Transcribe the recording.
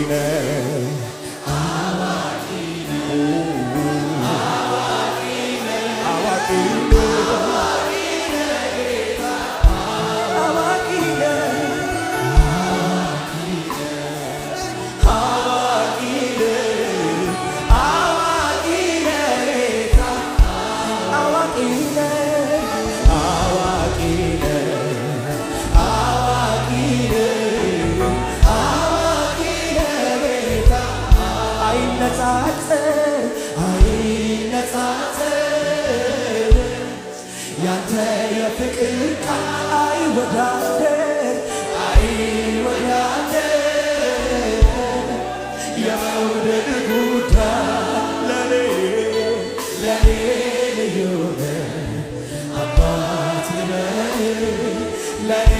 ነህ፣ አዋቂ ነህ፣ አዋቂ ነህ፣ አዋቂ ነህ፣ አዋቂ ነህ ጌታ፣ አዋቂ ነህ፣ አዋቂ ነህ፣ አዋቂ ነህ፣ አዋቂ ነህ ጌታ። አይነጻጸር፣ አይነጻጸር ያንተ የፍቅር ቃል፣ አይወዳደር፣ አይወዳደር። የመውደድ ጉዳይ ለኔ ልዩ ነህ፣ አባት ልበል ለኔ።